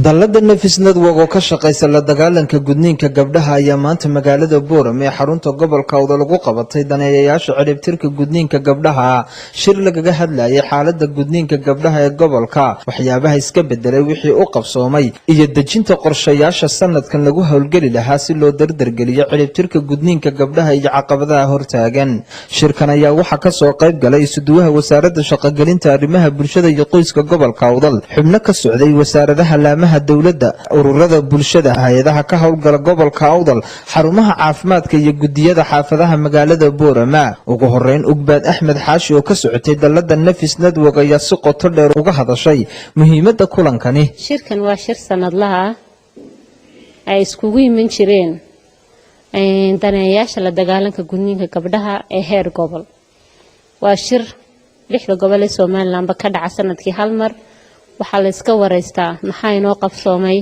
Dallada Nafis Network oo ka shaqaysa la dagaalanka gudniinka gabdhaha ayaa maanta magaalada Boorame ee xarunta gobolka Awdal lagu qabatay daneeyayaasha ciribtirka gudniinka gabdhaha shir lagaga hadlayay xaalada gudniinka gabdhaha ee gobolka, waxyaabaha iska bedelay, wixii u qabsoomay iyo dejinta qorshayaasha sanadkan lagu howlgeli lahaa si loo dardargeliyo ciribtirka gudniinka gabdhaha iyo caqabadaha hortaagan. Shirkan ayaa waxaa kasoo qayb galay isuduwaha Wasaaradda Shaqogelinta, Arrimaha Bulshada iyo Qoyska gobolka Awdal, xubno ka socday wasaaradaha, laamaha dowladda, ururada bulshada, hay-adaha ka howlgala gobolka Awdal, xarumaha caafimaadka iyo gudiyada xaafadaha magaalada Boorama. Ugu horeyn, Ugbaad Axmed Xaashi oo ka socotay dallada Nafis Network ayaa si qoto dheer uga hadashay muhiimadda kulankani. Shirkan waa shir sanadlaha ah ay iskugu iman jireen daneeyayaasha la dagaalanka gudniinka gabdhaha ee heer gobol. Waa shir lixda gobol ee Somalilandba ka dhaca sanadkii hal mar. Waxaa la iska wareystaa maxaa inoo qabsoomay,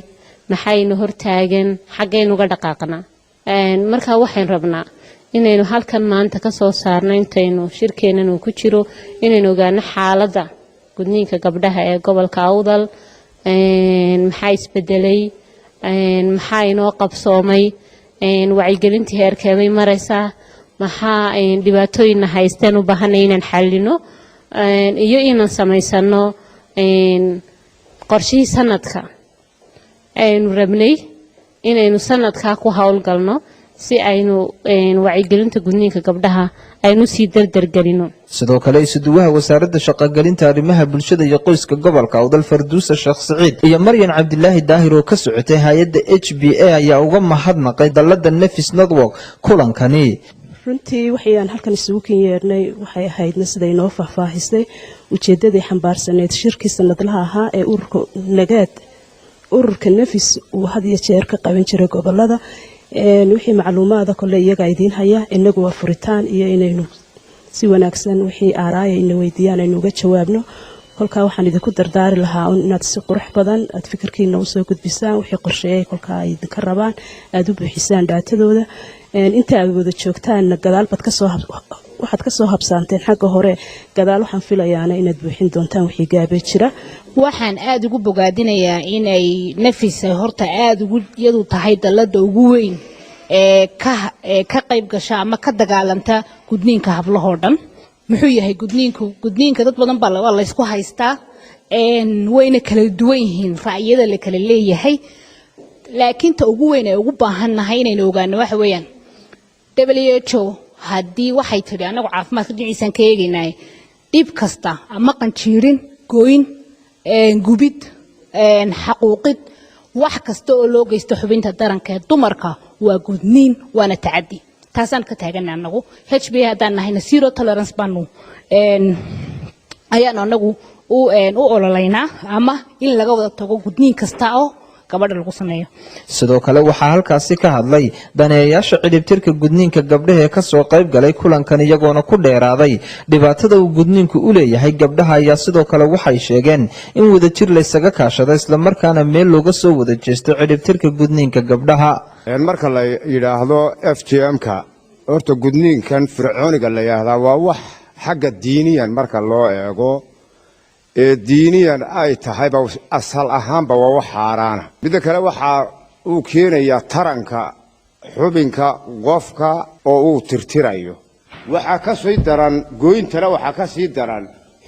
maxaynu hortaagan, xaggaynuga dhaqaaqnaa. Markaa waxaynu rabnaa inaynu halkan maanta kasoo saarno, intaynu shirkeennan uu ku jiro, inaynu ogaano xaaladda gudniinka gabdhaha ee gobolka Awdal. Maxaa isbedelay? Maxaa inoo qabsoomay? Wacyigelintii heerkeebay maraysaa? Maxaa dhibaatooyinna haysteen u baahanay inaan xallino iyo inaan samaysano qorshihii sanadka aynu rabnay inaynu sanadkaa ku howlgalno si aynu wacyigelinta gudniinka gabdhaha aynu sii dardargelino. Sidoo kale, isuduwaha Wasaaradda Shaqogelinta, Arrimaha Bulshada iyo Qoyska gobolka Awdal, Farduusa Sheekh Siciid, iyo Maryan Cabdilaahi Daahir oo ka socotay hay-adda HBA ayaa uga mahadnaqay dallada Nafis Network kulankani. Runtii waxayaan halkan isugu kan yeernay waxay ahaydna sida inoo faahfaahisay ujeedaday xambaarsaneyd shirkii sanadlaha ahaa ee ururka Nagaad, ururka Nafis, uu had iyo jeer ka qaban jiray gobolada. Wixii macluumaada kole iyagaa idiin haya. Inagu waa furitaan iyo inaynu si wanaagsan wixii aaraaya ina weydiiyaan aynu uga jawaabno. Kolkaa waxaan idinku dardaari lahaa inaad si qurux badan aad fikirkiina usoo gudbisaan, wixii qorsheeyay kolkaa ay idinka rabaan aada u buuxisaan data-dooda. Inta aad wada joogtaanna gadaalbaad kasoo waxaad kasoo habsaanteen xagga hore, gadaal waxaan filayaana inaad buuxin doontaan wixii gaabee jira. Waxaan aada ugu bogaadinayaa inay Nafis horta aada ugu iyadu tahay dallada ugu weyn ee ka qayb gasha ama ka dagaalanta gudniinka hablahoo dhan. Muxuu yahay gudniinku? Gudniinka dad badan baa waa laysku haystaa, wayna kala duwan yihiin ra'yada la kala leeyahay, laakiin ta ugu weyn ee ugu baahannahay inaynu ogaano waxa weeyaan WHO haddii waxay tidhi, annagu caafimaadka dhinaciisaan ka eegaynay, dhib kasta ama qanjiirin, goyn, gubid, xaquuqid, wax kasta oo loo geysto xubinta taranka ee dumarka waa gudniin, waana tacaddi. Taasaan ka taagana annagu HBA haddaan nahayna. Zero tolerance baanu ayaanu annagu u ololaynaa ama in laga wada tago gudniin kasta oo gabadha lagu sameeyo. Sidoo kale, waxaa halkaasi ka hadlay daneeyayaasha cidhibtirka gudniinka gabdhaha ee kasoo qayb galay kulankan, iyagoona ku dheeraaday dhibaatada uu gudniinku u leeyahay gabdhaha. Ayaa sidoo kale waxay sheegeen in wadajir laysaga kaashado, islamarkaana meel looga soo wada jeesto cidhibtirka gudniinka gabdhaha. Marka la yidhaahdo FGM-ka, horta gudniinkan fircooniga la yidhaahdaa waa wax xagga diiniyan marka loo eego ee diiniyan ay tahayba asal ahaanba waa wax xaaraana. Midda kale, waxaa uu keenayaa taranka xubinka qofka oo uu tirtirayo. Waxaa ka sii daran gooyntana, waxaa ka sii daran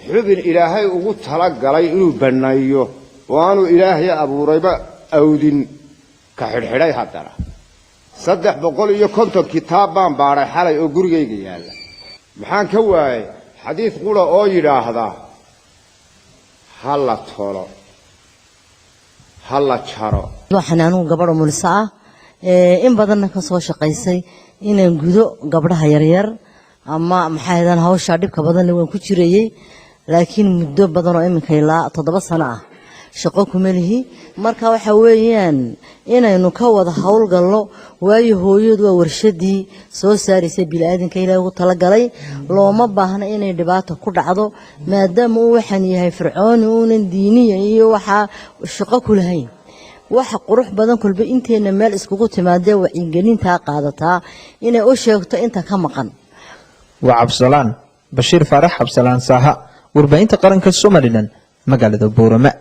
xubin Ilaahay ugu talagalay inuu banneeyo oo aanu Ilaahay abuurayba awdin ka xidhxidhay. Haddana 350 kitaab baan baadhay xalay oo gurigayga yaalla. Maxaan ka waayay? Xadiid qura oo yidhaahda ha la tolo, ha la jaro. Waxaan anugu gabadh umulisa ah, in badanna ka soo shaqaysay inaan gudo gabdhaha yaryar ama maxaa hadan hawshaa dhibka badanna waan ku jirayey, laakiin muddo badan oo iminka ilaa 7 sano ah shaqo kuma lihi. Marka waxa weeyaan inaynu ka wada howlgalno, waayo hooyadu waa warshadii soo saaraysay bini'aadanka Ilaah ugu talagalay. Looma baahna inay dhibaato ku dhacdo, maadaama uu waxaan yahay fircooni, uunan diiniya iyo waxaa shaqo ku lahayn. Waxa qurux badan kolba inteena meel iskugu timaadee wacyigelintaa qaadataa inay u sheegto inta ka maqan. Waa Cabsalaan Bashiir Faarax Cabsalaan Saaha, warbaahinta qaranka Somaliland, magaalada Boorama.